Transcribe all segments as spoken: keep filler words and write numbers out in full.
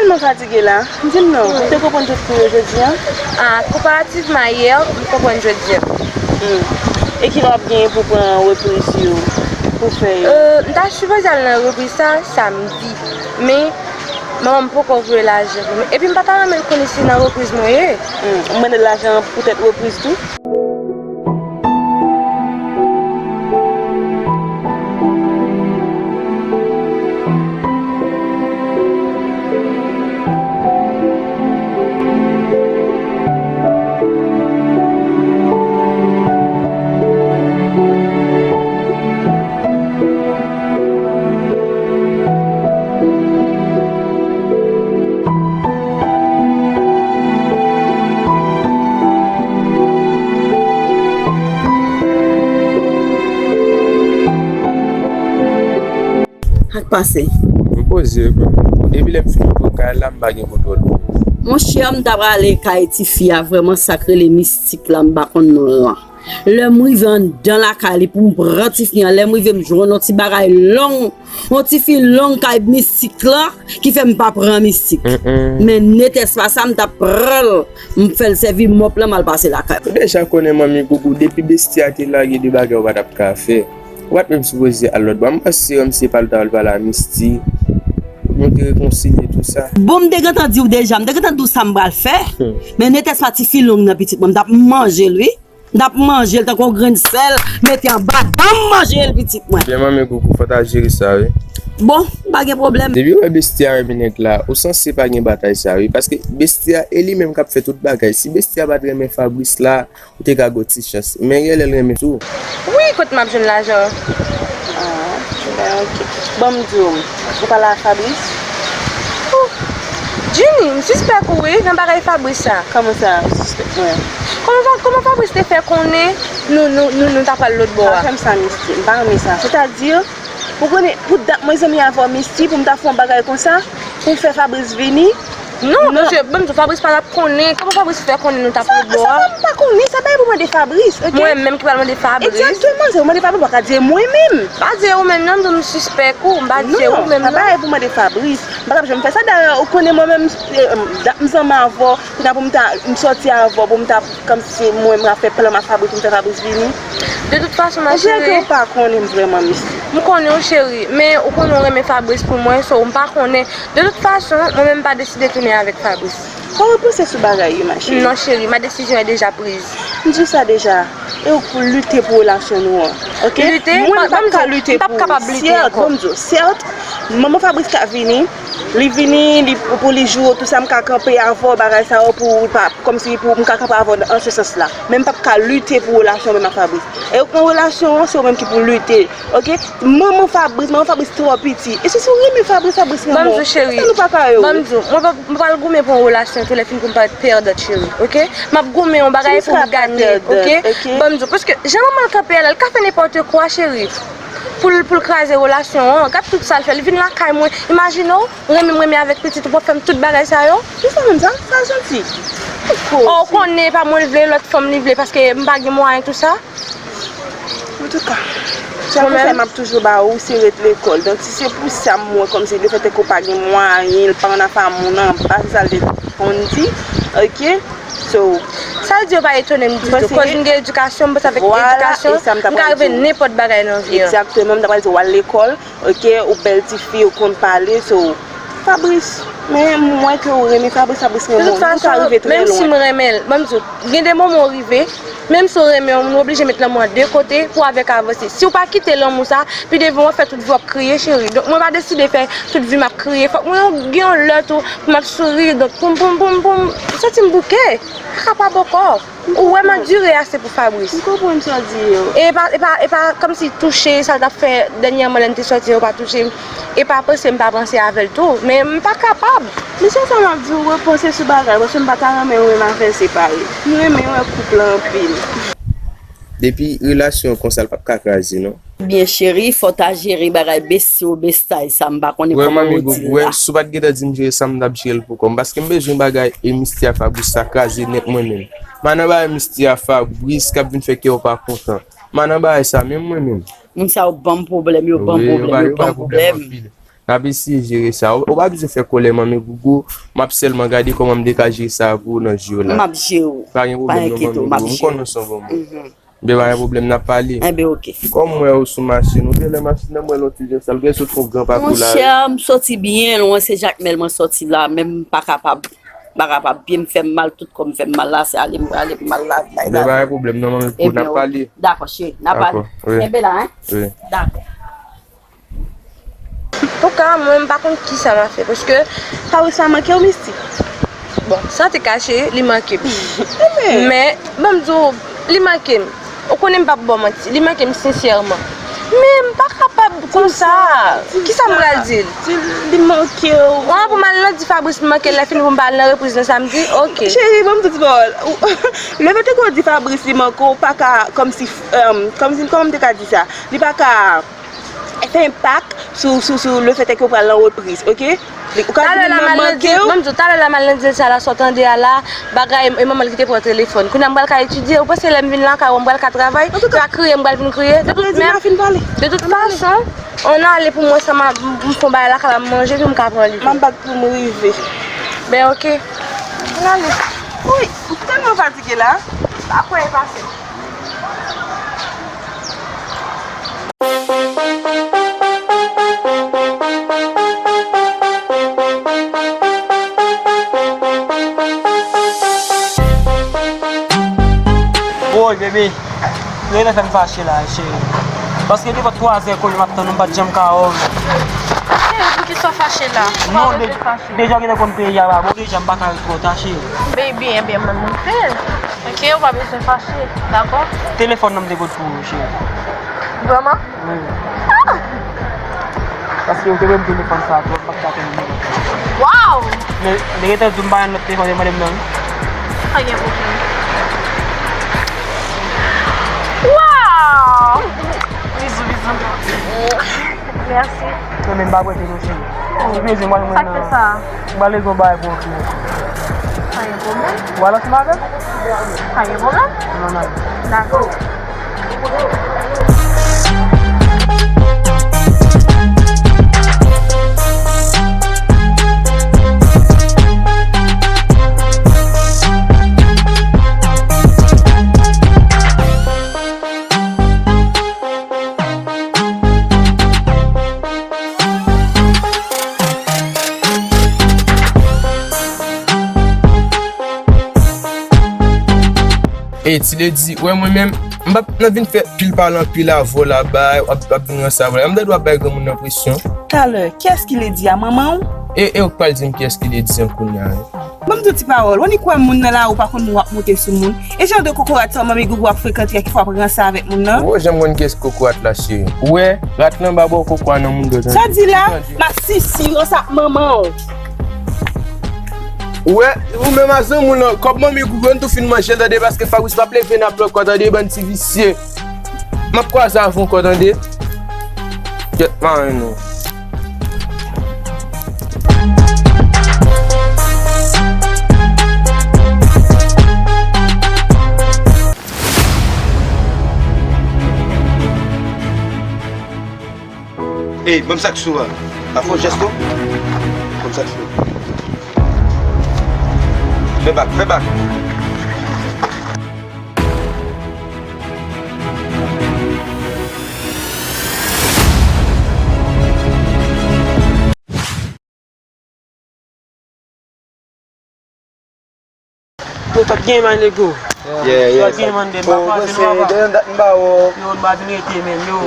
Mwen fatige la. Di m non, ou te konprann tout kou yo jodi a? Ah, konparativman a yè, m konprann jodi a. Hmm. E kilè w ap genyen pou pran repriz yo, pou fè yo? Euh, m ta sipoze al nan repriz sa samdi. Men, manman m poko voye lajan pou mwen. Epi m pa ta renmen l konnen se nan repriz mwen ye. Hmm. Ou mande l lajan poutèt repriz tou? Sa k pase? M poze, bro. Depi lè m fin pran kay la, m pa gen kontwòl. Monchè, m ta prale kay tifi a, vrèman sa k rele mistik la, m pa konn non l lan. Lè m rive anndan lakay li pou m pran tifi an, lè m rive m jwenn yon ti bagay long, yon tifi long kay mistik la ki fè m pa pran mistik. Mm, mm. Men netès pa sa, m t ap pran l, m fè l sèvi mòp lan, m al pase lakay. Ou deja konnen manmi Gougou, depi Bestia te lage de bagay ou pa t ap ka fè. Ou pa t menm sipoze al lòt bò. M panse se kòmsi pa l ta al pale a Misty pou nou te rekonsilye tou sa. Bon, m te gentan di w deja, m te gentan di w sa m pral fè. Hmm. Men netès pa tifi long nan pitit mwen, m t ap manje l wi. M t ap manje l tankou yon grenn sèl, mete anba dan m manje l pitit mwen. Byen manmi Gougou, fò ta jere sa wi. Bon, pa gen pwoblèm. Depi w wè Bestia renmen nèg la, ou sanse pa gen batay sa wi. Paske Bestia e li menm k ap fè tout bagay. Si Bestia pa t renmen Fabrice la, ou te ka gon ti chans. Men genlè l renmen tou. Wi, kote m ap jwenn lajan an? Ah, ben, ok. Ban m di w, ou pale a Fabrice? Oh, Jenny, m sispèk ou wi nan bagay Fabrice sa. Kòman sa, ou sispèk mwen? Kòman Fa-, kòman Fabrice te fè konnen nou, nou, nou, nou ta pral lòt bò a? Pa fè m sa, Misty. M pa renmen sa. Sètadi, ou konnen, pou dat mwen zanmi avè w, Misty, pou m ta fè yon bagay konsa, pou m fè Fabrice vini, non, non, monchè, ban m di w, Fabrice pa t ap konnen. Kòman Fabrice fè konnen nou t ap lòt bò a? Sa, sa m pa konnen, sa bagay pou mande Fabrice, ok? Mwen menm ki pral mande Fabrice. Egzakteman, se pou mande Fabrice, ou pa ka di e mwen menm. M pa di e ou menm non, m di w m sispèk ou, m pa di e ou menm non. Non, sa bagay pou mande Fabrice. M pa t ap janm fè sa, dayè, ou konnen mwen menm, eh, dat m zanmi avè w, kounye a pou m ta, m sòti avè w, pou m ta, kòmsi mwen, m ap fè plan m ak Fabrice, pou m fè Fabrice vini. De tout fason, ma chérie. On dirait que ou pa konnen m vrèman, Misty. M konnen w, cheri, men ou konnen w renmen Fabrice pou mwen, so m pa konnen. De tout fason, mwen menm m pa deside tounen avèk Fabrice. Fò w repanse sou bagay yo, ma chérie. Non, chérie, ma décision est déjà prise. M di w sa deja. E w pou lite pou relasyon nou an. Ok? Lite? Mwen, m p ap ka lite pou ou. Sèt, ban m di w, sèt, manman Fabrice ka vini, li vini, li, pou li joure tout sa, m ka kanpe avè w, bagay sa yo, pou, pa, kòmsi pou m ka kanpe avè w nan se sans la. Men m p ap ka lite pou relasyon mwen ak Fabrice. E w nan relasyon an, se ou menm ki pou lite. Ok? Manman Fabrice, manman Fabrice twò piti. E si, si w renmen Fabrice, Fabrice renmen w. Ban m di w, cheri. Sa nou pa ka yo. Ban m di w, mwen pa, mwen pral goumen pou yon relasyon tou lè fin pou m parèt pèdant, cheri. Ok? M ap goumen yon bagay pou m gade. Ok? Ban m di w, paske jan manman l kanpe a la, l ka fè nenpòt kwa, cheri. Pou l, pou l kraze relasyon an. Gad tout sa l fè. Li vin lakay mwen. Imajine w, renmen m renmen avèk pitit ou, pou w ap fè m tout bagay sa yo. Kisa moun sa? Sa santi? Oh, ou konnen e pa mwen l vle, lòt fanm li vle, paske m pa gen mwayen tou sa. Antouka, sèl konsèy m ap toujou ba ou, se ret lekòl. Donk, si se pou sa m wè kòmsi lefètèke ou pa gen mwayen, l pa nan fè moun anba, se sa l te konn di, ok? So, sa l di yo pa etone m ditou. Kòz m gen edikasyon, m panse avèk edikasyon, m ka rive nenpòt bagay nan vi an. Egzakteman, m ta pral di w al lekòl, ok? Ou bèl tifi, ou konn pale, so, Fabrice, men m wè ke ou renmen Fabrice, Fabrice renmen w. Nou ka rive trè lwen. De tout fason, menm si m renmen l, ban m di w, gen de moman ou rive, menm si w renmen yon moun, ou oblije met lanmou an de kote pou w avè l ka avanse. Si w pa kite lanmou sa, pi devan w ap fè tout vi w ap kriye, cheri. Donk, mwen pa deside fè tout vi m ap kriye. Fòk mwen gen yon lè tou pou m ap souri. Donk, pou m, pou m, pou m, pou m santi m bouke. Sa kapab ankò. Ou wè m andire ase pou Fabrice. M konprann sa w di yo. E pa, e pa, e pa kòmsi touche sa l t ap fè dènyèman lè n te sòti yo pa touche m. E pa panse m pa panse avè l tou. Men m pa kapab. Men se sa m ap di w, repanse sou bagay, paske m pa ta renmen ou menm avè l separe. M renmen wè koup lan anpil. Depi relasyon konsa, l p ap ka kraze, non. Byen, cheri, fò w ta jere bagay besti ou bestay sa, m pa konnen kòman ou di l la. Wè, si w pa t gentan di m jere sa, m t ap jere l pou kò m, paske m bezwen bagay e Misty a Fabrice sa kraze nèt mwen menm. M pa nan bagay Misty a Fabrice k ap vin fè kè w pa kontan. M pa nan bagay sa menm mwen menm. Moun sa yo ban m pwoblèm, yo ban m pwoblèm, yo ban m pwoblèm. N ap eseye jere sa. Ou, ou pa bezwen fè kòlè, manmi Gougou. M ap sèlman gade kòman m te ka jere sa pou ou nan jou la. M ap jere w. Pa gen pwoblèm non, manmi Gougou. M konn ou se yon bon moun. Enben, pa gen pwoblèm, n ap pale. Enben, oke. Kòm m wè ou sou machin, ou genlè machin nan, m wè l yon ti jan sal, ou genlè sot fè yon gran pakou la, wi. Monchè, m soti byen lwen, se Jakmèl mwen soti la, men m pa kapab. M pa kapab, pye m fè m mal, tout kò m fè m mal la, se ale m prale, m al lavi, bay lavi. Enben, pa gen pwoblèm, non, manmi Gougou, n ap pale. Dakò, cheri, n ap pale. Dakò, wi. Enben la, en? Wi. Dakò. Antouka, mwen, m pa konn kisa m a fè, paske Fabrice pa manke w, Misty. Bon, sa te kache, li manke m. Men, ban m di w, li manke m. Ou konnen m p ap ba w manti, li manke m sensèman. Men, m pa kapab konsa. Kisa m pral di l? Di l li manke w. Bon, pou m al nan di Fabrice m manke l, lè fini pou m pa al nan repriz nan samdi? Oke. Cheri, ban m di w ti pawòl. Ou, lefètke w di Fabrice li manke w, ou pa ka, kòmsi, kòmsi, kòman m te ka di sa? Li pa ka fè enpak sou, sou, sou lefètke w pral nan repriz, oke? Ou ka di moun nan manke w. Ban m di w, talè la m al nan dil sa la, sa w tande a la, bagay, e manman l ki te pran telefòn. Kounye a m pral ka etidye, ou panse lè m vin lakay ou, m pral ka travay, m pral kriye, m pral vin kriye. De tout, de tout fason, ann ale pou mwen, sa m a, m fè yon bagay lakay la, m manje, epi m ka pran li tou. M ap bat pou m rive. Ben, oke. Ann ale. Wi, m tèlman fatige la. Pa kwè e pase. Woy, bebe, nou genlè fè m fache la, cheri. Paske depi twazè kounye a m ap tann ou, m pa t janm ka wè w. Cheri, poukisa w fache la? Non, de-, deja w genlè konn peyi a pa bon, deja m pa ka ret twò ta, cheri. Baby, enben, mwen monte. Oke, ou pa bezwen fache, dakò? Telefòn nan m te pot pou ou, cheri. Vrèman? Wi. Ah! Paske ou te ban m telefòn sa a twòp, m pa t ka tann ou. Waw! Men, li gentan di m pa jwenn lòt telefòn, li mande m nan. Pa gen pwoblèm. Waw! Bizou, bizou. Mèsi. Non, men m pa prete non, cheri. Ou bezwen, m pral jwenn nan. Sa k fè sa? M pral regle yon bagay pou ou, cheri. Pa gen pwoblèm. Ou al ansanm avè m? Pa gen pwoblèm. Non, non. Dakò. Ey, Ti Lady, wè mwen menm, m p ap nan vin fè pil pale anpil avè w la, bay, w ap, w ap vin ranse avè w la. M ta dwe ap bay granmoun nan presyon. Talè, kiyès ki Lady a, manman w? E, e ou k pral di m kiyès ki Lady an kounye a, wi. Ban m di w ti pawòl, w annik wè moun nan lari, w pa konn moun w ap monte sou moun. E jan de kokorat sa w manmi Gougou ap frekante a ki fè w ap ranse avèk moun nan? Ou janm konn kiyès kokorat la, cheri. Ou wè, rat lan pa ba w koko a nan mouda w, tande. Sa w di la? M ap sisi ranse ak manman w. Ou wè, ou menm a zanmi w lan, kòb manmi Gougou, nou tou fin manje l, tande, paske Fabrice p ap leve n ap lòt kò, tande, bann ti visye. M ap kwaze avè w ankò, tande. Kèt maren nou. Ey, ban m sa k sou a. Pa fè yon jès non. Ban m sa k sou. Fè bak, fè bak. Yo, t ap gen man, nego. Yeah, yeah. T ap gen man, de m pa kwaze nou, papa. Dèyè dat m pa wè w. Yo, m pa vin rete, men, yo.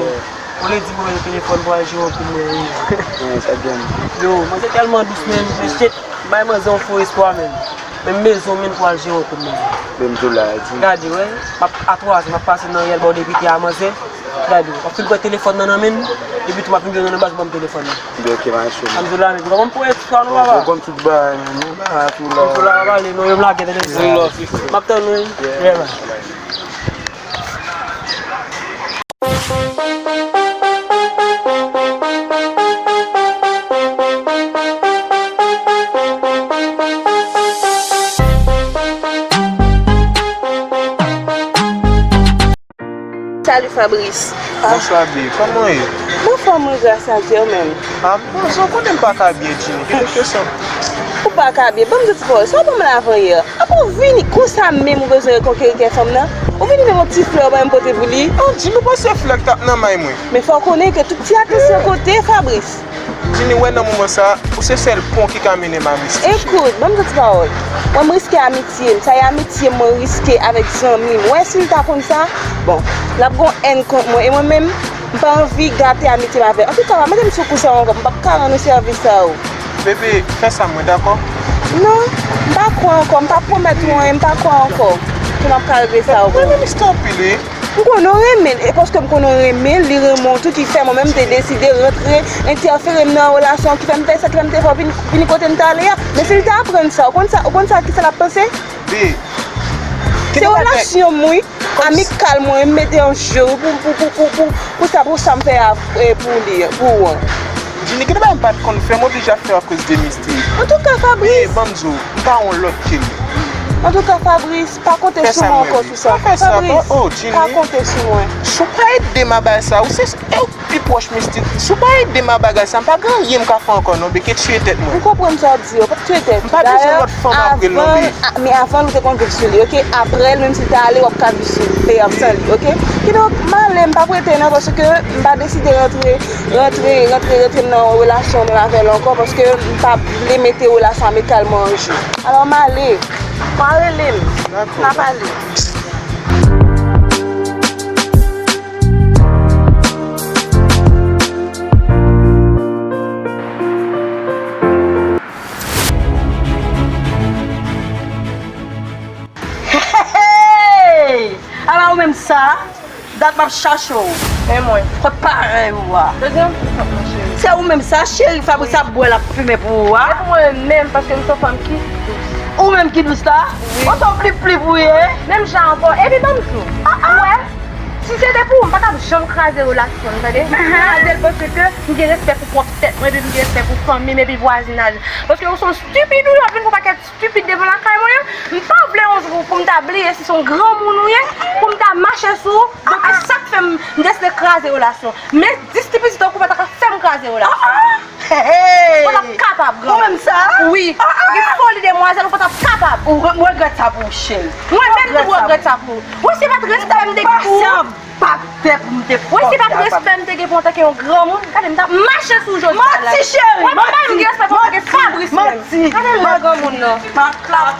Ou le di mwen telefòn pou al jere yon kou mwen, wi. Yeah, sa gen. Yo, manzè tèlman dous, men, men shit, bay manzè yon fo espwa, men. Men bezwen, men, pou al jere yon kou mwen. Menm tou la, di. Gade, wè, m ap, a twa zè, m ap pase nan riyèl bò depite a, manzè. Gade, w ap fin pran telefòn nan nan men l, epi tou w ap vin jwenn nan baz ban m telefòn nan. Ebyen, oke, pa gen pwoblèm. Ann di w la, men, ou konprann pou espwa nou, papa. Ou konprann tout bagay, men, nou pa tou la. Ann di w la, pa pale, non, yo m lage tande. Wi, lòf. M ap tann ou, wi. Yeah, man. Salut Fabrice. Ah. Bonswa, babe. Kòman w ye? M anfòm, wi, gras a Dye, ou menm? Ah, bon, sa w konnen m pa ka byen, Djini. Kèlkeswa. Ou pa ka byen. Ban m di ti pawòl. Sa w ban m la avan yè. Apa w vini konsa menm ou bezwen rekonkeri kè fanm nan? Ou vini menm yon ti flè ou pa menm pote pou li? Oh, Djini, ou panse flè k t ap nan may mwen? Men fò w konnen ke tout ti atansyon kote, Fabrice. Djini, wè nan moman sa, ou se sèl pon ki ka mennen m a Misty. Ekout, ban m di ti pawòl. Mwen, m riske amitye m. Sa e amitye m mwen riske avèk zanmi m. Wè, si l ta konn sa, bon, l ap gon èn kont mwen. E mwen menm, m pa anvi gate amitye m avè l. Antouka, pa mete m sou kou sa w ankò. M p ap ka rann ou sèvis sa yo. Bebe, fè sa mwen, dakò? Non, m pa kwè ankò. M pa pwomèt ou anyen, m pa kwè ankò. Ke m ap ka regle sa yo pou ou. Mwen renmen Misty anpil, wi. M konnen w renmen l, e paske m konnen w renmen l, li renmen w tou ki fè mwen menm m te deside rantre, entèfere m nan relasyon an, ki fè m fè sa, ki fè m te fè w vin, vin kote m t ale a. Men si l te aprann sa, ou konn sa, ou konn sa, kisa l ap panse? Be, se relasyon m, wi. Amikal mwen, m mete an je, wi, pou, pou, pou, pou, pou, pou sa, pou sa m fè a, e, pou li, pou ou an. Djini, gen de bagay m pa t konn fè, m oblije ap fè akoz de Misty. Antouka, Fabrice. Be, ban m di w, m pa yon lòt ke li. Antouka, Fabrice, pa konte sou mwen ankò sou sa. Pa fè sa, pa, oh, Djini. Fabrice, pa konte sou mwen. Si w pa ede m a bagay sa, ou se, e ou pi pwòch Misty. Si w pa ede m a bagay sa, m pa gen anyen m ka fè ankò non, be, ke tiye tèt mwen. M konprann sa w ap di yo, pa tiye tèt. M pa bezwen lòt fanm apre l non, be. Dayè, avan, a, men avan l ou te konn viv sou li, oke? Apre l, menm si l ta ale, w ap ka viv sou li, e, ap san li, oke? Kidonk, m ale, m p ap rete non, paske m pa deside rantre, rantre, rantre, rantre nan yon relasyon menm avè l ankò, paske m pa vle mete relasyon amikal mwen an je. Alò, m ale. W a rele m. Dakò. N a pale. Hey! Ala ou menm sa, dat m ap chache w. E mwen? Fòk parèy ou a. Bezwen m fòk mwen cheri. Se ou menm sa, cheri, Fabrice ap bwè, l ap fimen pou ou a. E pou mwen menm, paske m se yon fanm ki dous. Ou menm ki dous la? Wi. Ou se yon plip plip ou ye? Menm jan ankò. Epi ban m di w. Ah, ah. Ou wè? Si se te pou ou, m pa t ap janm kraze relasyon n, tande? M kraze l paske m gen respè pou pwòp tèt mwen, epi m gen respè pou fanmi m, epi vwazinaj. Paske ou se yon stipid, ou ap vin fè yon pakèt stipid devan lakay mwen an. M pa vle yon jou pou m ta bliye si se yon granmoun ou ye, pou m ta mache sou ou. Donk, e sa k fè m, m deside kraze relasyon. Men dis ti pitit tankou w pa ta ka fè m kraze relasyon. Ou pa t ap kapab, granmoun. Ou menm sa? Wi. Ou gen foli demwazèl, ou pa t ap kapab. Ou re-, m regrèt sa pou ou, cheri. Mwen menm tou, m regrèt sa pou ou. Ou si pa t respè m te gen pou ou. Pa t fè pou m te fòk. Ou si pa t respè m te gen pou ou antanke yon granmoun, gade m t ap mache sou ou jodi a la. Manti, cheri, manti. Ou pa bay m gen respè pou ou antanke Fabrice menm. Manti. Gade lè granmoun nan. M ap plat.